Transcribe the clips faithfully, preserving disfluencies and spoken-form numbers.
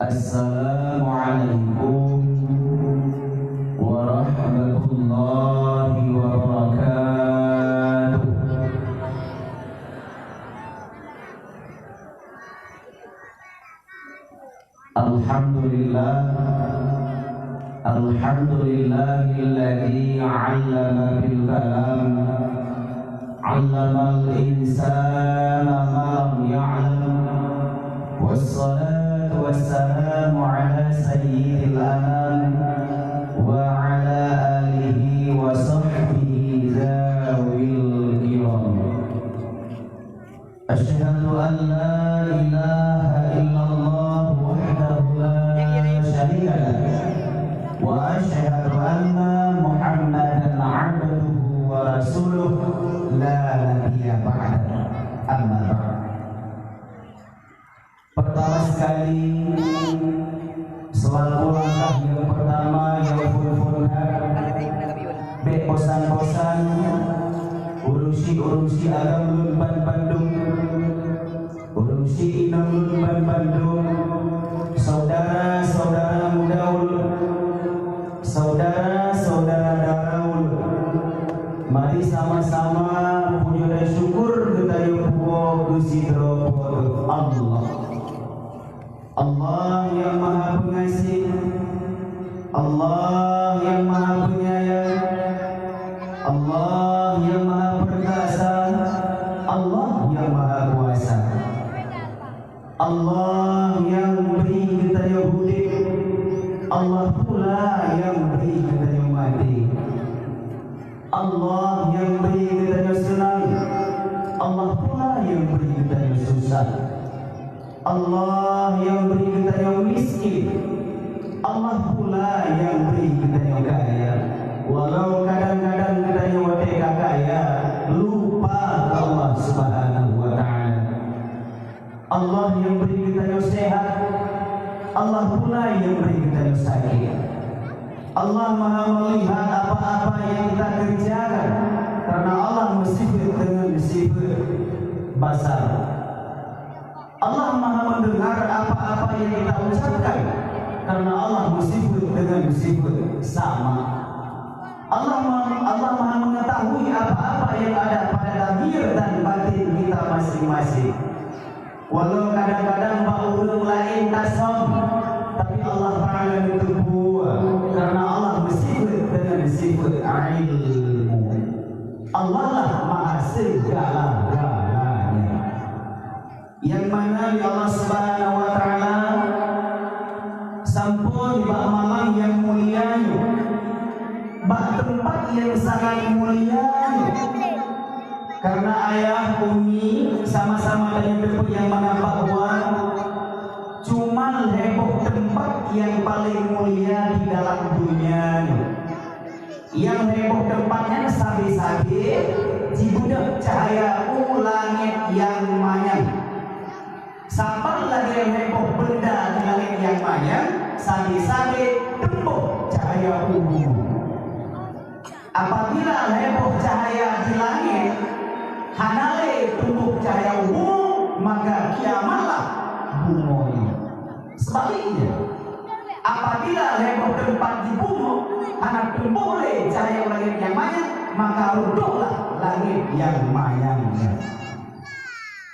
Assalamualaikum warahmatullahi wabarakatuh. Alhamdulillah. Alhamdulillahilladzi 'allama bil qalam. 'Allamal insana ma lam ya'lam. Wassalatu wassalamu ala sayyidil anam wa ala alihi wa sahbihi zawil kiram. Asyhadu an la ilaha illallah wahdahu la syarika lah. Wa asyhadu anna Muhammadan abduhu wa rasuluh la nabiyya ba'dah. Amma ba'd. Pertama sekali, selaku langkah nyang pertama nyang phon-phon that, bék bosan-bosan urusi-urusi agam lôn banbandum, urusi inong lôn banbandum, saudara-saudara muda ulôn, saudara-saudara dara ulôn. Mari sama-sama pujoe dan syukur geutanyoe puwoe keu sidroe Po teu Allah. Allah nyang Maha Peungaséh, Allah nyang Maha Peunyayang, Allah nyang Maha Peurkasa, Allah nyang Maha Kuasa. Allah nyang bri geutanyoe udeb, Allah pula nyang bri geutanyoe maté. Allah nyang bri geutanyoe seunang, Allah pula nyang bri geutanyoe susah. Allah nyang bri geutanyoe miskin, Allah pula nyang bri geutanyoe kaya. Walau kadang-kadang geutanyoe watée ka kaya, lupa keu Allah Subhanahu wa Ta'ala. Allah nyang bri geutanyoe sehat, Allah pula nyang bri geutanyoe sakét. Allah Maha meulihat apa-apa nyang kita kerjakan, karena Allah meusifeuet deungon sifeuet basar. Allah Maha mendengar apa-apa yang kita ucapkan, karena Allah meusifeuet deungon sifeuet sama. Allah ma-, Allah Maha mengetahui apa-apa yang ada pada lahir dan batin kita masing-masing. Walau kadang-kadang bak ureuëng laén tasöm, tapi Allah Ta'ala neuteupeue, karena Allah meusifeuet deungon sifeuet ilmu. Allah lah Maha segala-galanya. Nyang mana lé Allah Subhanahu wa Ta'ala sampoe nibak malam nyang mulia nyoe, bak teumpat nyang sangat mulia nyoe. Karena ayah, umi, sama-sama tanyoe teupeu nyang mana bahwa cuman lhée boh teumpat nyang paleng mulia di dalam dunia nyoe. Nyang lhée boh teumpat nyan sabe-sabe jibeudôh cahya u langét nyang manyang. Saban lagée lhée boh beunda di langét nyang manyang, sabe-sabe teumbôh cahya u bumoe. Apabila lhée boh cahya di langét hana lé teumbôh cahya u bumoe, maka kiamatlah bumoe nyoe. Sebaliknya, apabila lhée boh teumpat di bumoe hana teumbôh lé cahya langét nyang manyang, maka rudôhlah langét nyang manyang nyan.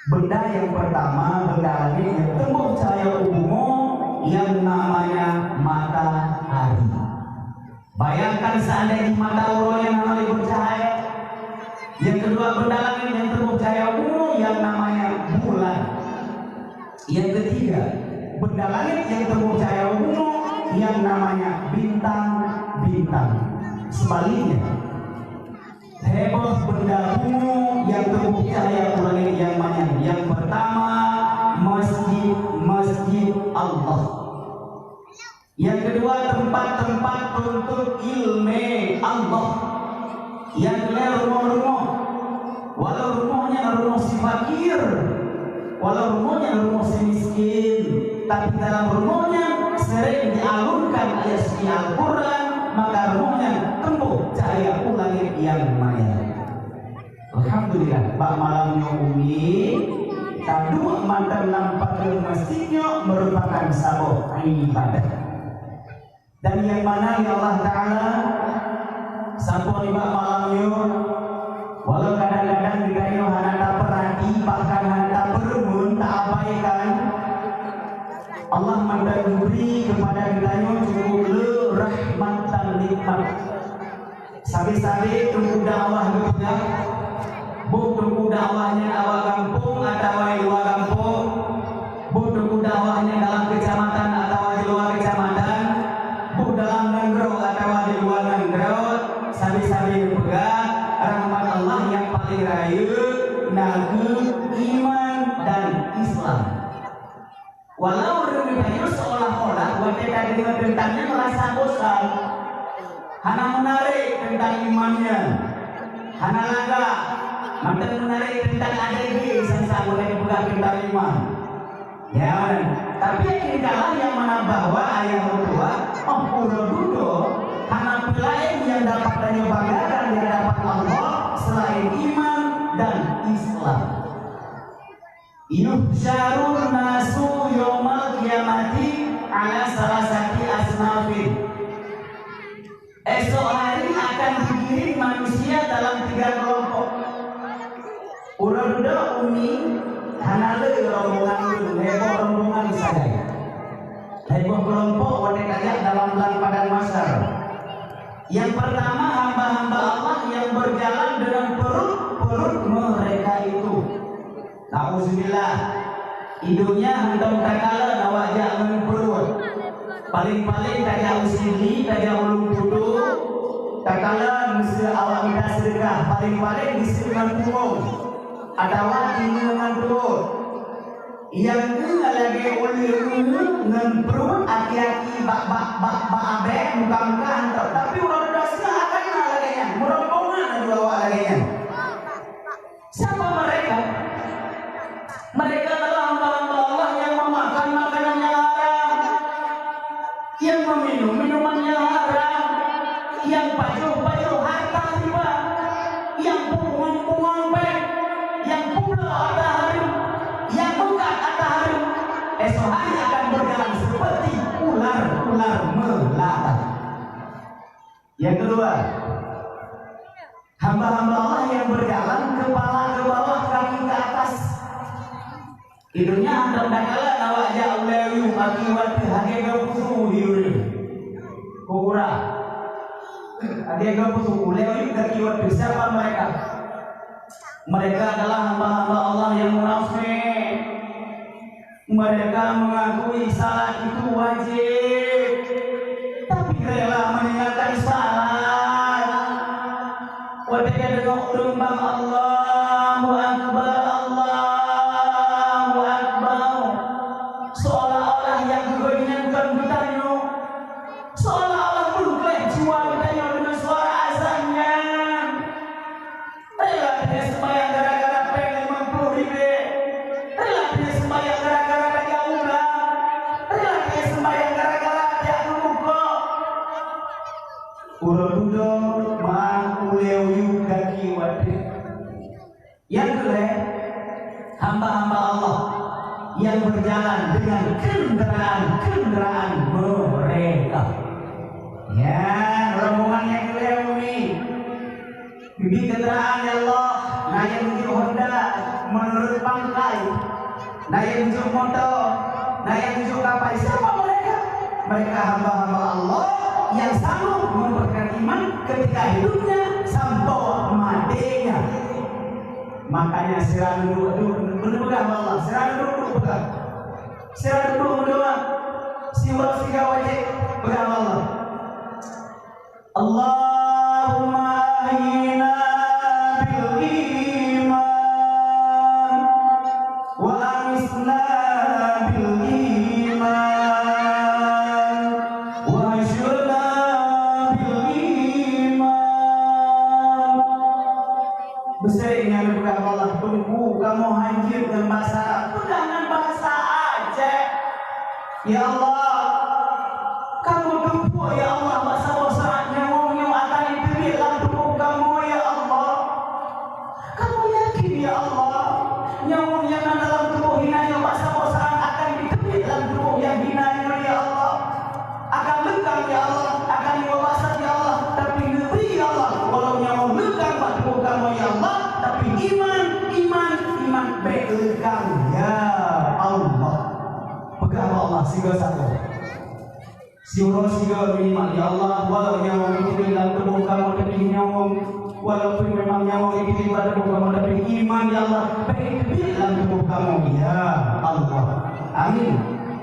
Beunda nyang peurtama, beunda langét nyang teumbôh cahya u bumoe, nyang namanya matahari. Bayangkan seandainya mata uroe nyan hana lé beucahaya. Nyang keudua, beunda langét nyang teumbôh cahya u bumoe nyang namanya bulan. Nyang keutiga, beunda langét nyang teumbôh cahya u bumoe nyang namanya bintang-bintang. Sebaliknya, lhée boh beunda bumoe nyang teumbôh cahya u langét nyang manyang. Nyang peurtama, masjid-masjid Allah. Nyang keudua, teumpat-teumpat tuntut iéleumé Allah. Nyang keulhée, rumoh-rumoh. Walau rumoh nyan rumoh si fakir, walau rumoh nyan rumoh si miskin, tapi dalam rumoh nyan sering dialunkan ayat suci Al-Quran, maka rumoh nyan teumbôh cahya u langét nyang manyang. Alhamdulillah, bak malam nyoe umi, Taduek mantong lam pageue masjid nyoe meurupakan saboh ibadah. Dan nyang mana ya Allah Ta'ala, sampoe nibak malam nyoe, walau kadang-kadang geutanyoe hana tapeurati, bahkan hana tapeurumeun, taabaikan, Allah mantong geubri keupada geutanyoe cukup le rahmat dan nikmat. Sabe-sabe teungku dakwah geupeugah, boh teungku dakwah nyan awak gampông atawa luwa gampông, boh teungku dakwah nyan dalam keucamatan atawa di luwa keucamatan, boh dalam nanggroe atawa di luwa nanggroe, sabe-sabe geupeugah, rahmat Allah nyang paleng rayeuk na kheueh iman dan Islam. Walau ureuëng geutanyoe seolah-olah watée tadeungoe teuntang nyan rasa bosan, hana meunarék teuntang iman nyan, hana lagak, mantong meunarék teuntang A D G sang-sang watée geupeugah teuntang iman. Nyan, tapi yakinkanlah nyang mana bahwa ayah meutuwah, óh uroe dudoe, hana peue laén nyang dapat tanyoe banggakan di hadapan Allah selain iman dan Islam. Yuhsyarun nasu yaumal qiyamati ala salasati asnafin. Esok hari akan digiring manusia dalam tiga kelompok. Uroe dudoe umi hana le rombongan, heboh rombongan sagai. Heboh kelompok watée tajak dalam blang padang mahsyar. Yang pertama, hamba-hamba Allah yang berjalan dengan perut-perut mereka itu. Nauzubillah. Di donya hantom takalon awak jak ngon pruet. Paléng-paléng tajak u Sigi, tajak u Lôn Putu, takalon miseue awak mita seudeukah, paléng-paléng miseue ngon punggong atawa inong ngon pruet. Nyang keu lagée uleue ngon pruet, aki-aki bak, bak, bak, bak abée, muka-muka hantom. Tapi uroe dudoe siat hana lagée nyan, murombongan laju awak lagée nyan. Siapa mereka? Mereka adalah hamba-hamba Allah yang memakan makanan yang haram, yang meminum minuman yang haram, yang pajoh-pajoh harta riba, yang pungong-pungong péng, yang publoe harta haram, yang meukat harta haram. Esok hari akan berjalan seperti ular-ular melata. Yang kedua, hamba-hamba Allah yang berjalan kepala ke bawah, kaki ke atas. Di donya hantom takalon awak jak ulée u yup aki u ateueh, hana geupeusu u yup. Kukura. Hana geupeusu ulée u yup aki u ateueh. Siapa mereka? Mereka adalah hamba-hamba Allah yang munafik. Mereka mengakui salat itu wajib, tapi rela meninggalkan salat. Watée ka deungoe ureuëng bang Allahu Akbar, Allahu Akbar, seolah-olah nyang geugoe nyan kon geutanyoe, seolah-olah beungkléh jiwa geutanyoe deungon suara azan nyan. Rela teuh sembahyang gara-gara péng limong ploh ribée. Rela teuh sembahyang gara-gara tajak umrah. Rela teuh sembahyang gara-gara tajak keu bukôk. Uroe dudoe meu'ah ulée u yup aki u ateueh. Nyang keulhée, hamba-hamba Allah yang berjalan dengan kendaraan-kendaraan mereka. Ya, rombongan nyang keulhée umi. Di kendaraan, ya Allah, na nyang meujok Honda menurut pangkai, na nyang meujok moto, na nyang meujok kapai. Siapa mereka? Mereka hamba-hamba Allah yang sanggup mempertahankan iman ketika hidupnya sampai matenya. Makanya sira duek-duek, duek, duek peugah bak Allah, sira duek-duek peugah. Sira duek-duek meudoa, siuroe siga wajéb peugah bak Allah. Allahumma ahyina bil iman, wa amisna bil iman, wa hasyurna bil iman. Beuseuréng nyan peugah bak Allah, Teungku, kamoe hanjeuet ngon basa Arab, peugah ngon bahasa Aceh. Ya Allah, kamoe teupeue, ya Allah, bak saboh saát nyawöng nyoe akan jiteubiet lam tuboh kamoe, ya Allah. Kamoe yakin, ya Allah, nyawöng nyang na dalam tuboh Ya Allah, akan iwoe basah, ya Allah, tapi neubri, ya Allah, walau nyawöng leukang bak tuboh kamoe, ya Allah, tapi iman, iman, iman bèk leukang, ya Allah. Peugah bak Allah sigoe sagoe. Siuroe sigoe minimal, ya Allah, walau nyawöng leukang lam tuboh kamoe, tapi nyawöng Walaupun memang nyawöng jiteubiet bak tuboh kamoe, tapi iman, ya Allah, bèk teubiet lam tuboh kamoe, ya Allah. Amin.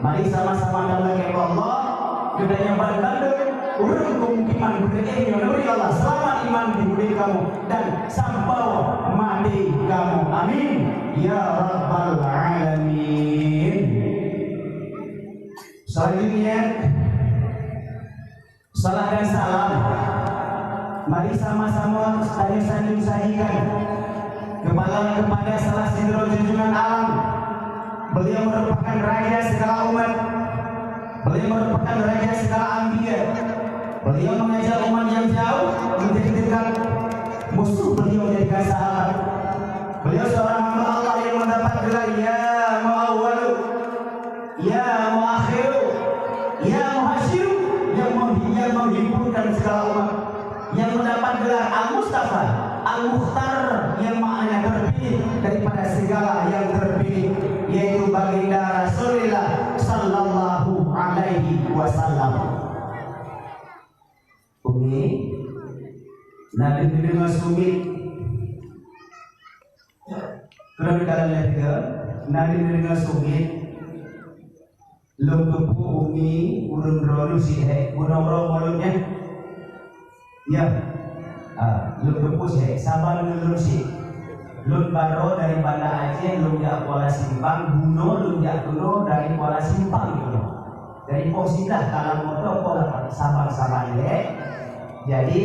Mari sama-sama talakèe bak Allah, geutanyoe ban bandum ureueng pemukiman Beureuen nyoe, neubri Allah seulamat iman di udép kamoe dan sampoe maté kamoe. Amin, ya rabbal alamin. Selanjutnya, Salam dan salam. Mari sama-sama tanyoe sanjung sajikan kepada, kepada salah sidroe junjungan alam. Beliau merupakan raja segala umat. Beliau merupakan raja segala anbiya. Beliau mengajak umat yang jauh menjadi dekat. Musuh beliau menjadikan sahabat. Beliau seorang hamba Allah yang mendapat gelar Ya Muawwalu, Ya Muakhiru, Ya Muhasyiru, yang menghi-, yang menghimpunkan segala umat, yang mendapat gelar Al-Mustafa, Al-Mukhtar, yang maknanya terpilih daripada segala yang terpilih, yaitu Baginda Rasulullah sallallahu alaihi wasallam. Umi, na deuh neudeungoe sumiet. Keunan kalon lhèe tiga, na deuh neudeungoe sumiet. Lôn keupeue Umi ureueng droeneuh si hék, bunoe uroe mo lôn nyan. Ya. Ah, lôn keupeue si hék, saban ngon lôn si. Lôn baroe dari Banda Aceh, lôn jak Kuala Simpang, bunoe lôn jak keunoe dari Kuala Simpang keunoe. Dari poh siblah ka lam moto, poh lapan, saban-saban lé. Jadi,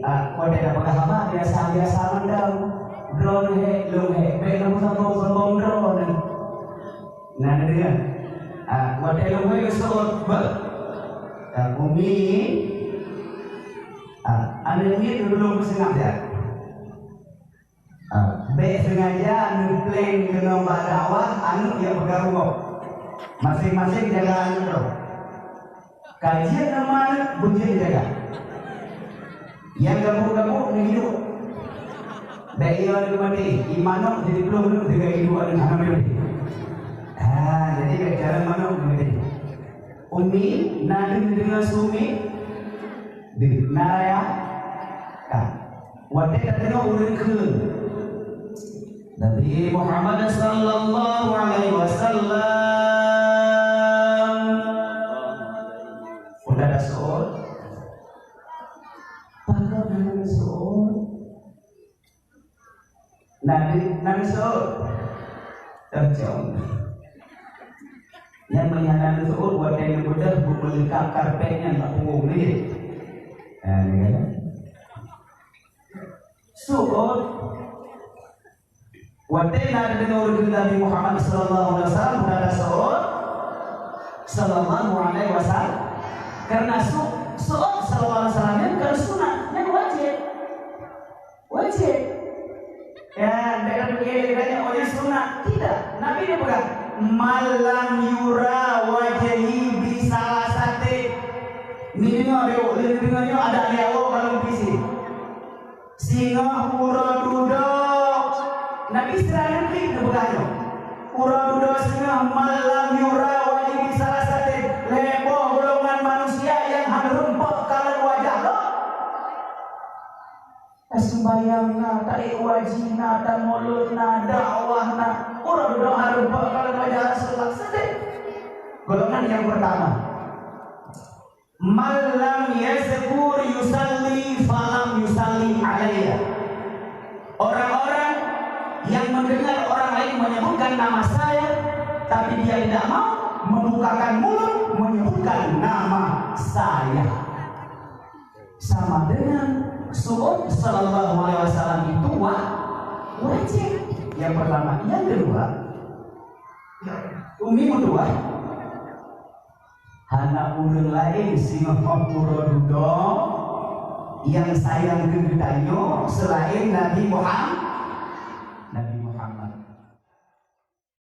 ah, watèe tapeugah haba biasa-biasa mantong. Droeneuh hék, lôn hék, bèk lôn sombong-sombong droeneuh. Nah, neudeungoe. Ah, watèe lôn hék geuseuôt, beuh. Ah, Umi, ah, aneuk miet lôn peuseungab jak. Ah, bèk seungaja neuplan keunoe bak dakwah, aneuk nyang peugah rugoe. Maséng-maséng jaga aneuk droe. Ka jeuet nama aneuk, beujeuet jaga. Nyang gabuk-gabuk neuhidup. Bèk iyo aneuk maté, i manok jadi plueng aneuk, teuga hidup aneuk hana maté. Ah, jadi bèk jalan manok maté. Umi, na deuh neudeungoe sumiet? Deuh, na ya? Ka. Watèe tadeungoe ureueng kheun, Nabi Muhammad sallallahu alaihi wasallam. Udah ada soal? Pakon hana soal? Nabi, Nabi Saud terjong. Nyang meunyan Nabi Saud, watèe neubeudôh, beumeulingkap karpet nyan bak punggong lé. Ha, ni kan? Saud, watèe na deungoe ureueng Nabi Muhammad sallallahu alaihi wasallam, bukan Saud sallallahu alaihi wasallam. Karena Saud, Saud sallallahu alaihi wasallam nyan bukan sunat, nyan wajib. Wajib. Ya, bèk tapiké lé geutanyoe, oh, nyan sunat. Tidak. Nabi neupeugah, "Man lam yura wajhi bi salasati." Ni deungoe, lé deungoe nyoe adak lé awak balong pisi. Singoh uroe dudoe. Nabi sira neupeugah nyoe. Uroe dudoe singoh, "Man lam yura wajhi bi salasati." Lhèe boh golongan manusia nyang hana rumpok kalon wajah lôn. Tasumbayang na, taék wajih na, tamulod na, dakwah na, uroe dudoe hareumpok kalon wajah Rasulullah. Sedih. Golongan yang pertama, "Man lam yazkur yusalli falam yusalli alayya." Orang-orang yang mendengar orang lain menyebutkan nama saya, tapi dia tidak mau membukakan mulut menyebutkan nama saya. Sama dengan Saud sallallahu alaihi wasallam itu wa-, wajib. Yang pertama. Yang kedua, Umi meutuah. Hana ureueng laén singoh uroe dudoe nyang sayang keu geutanyoe seulaén Nabi Muhammad.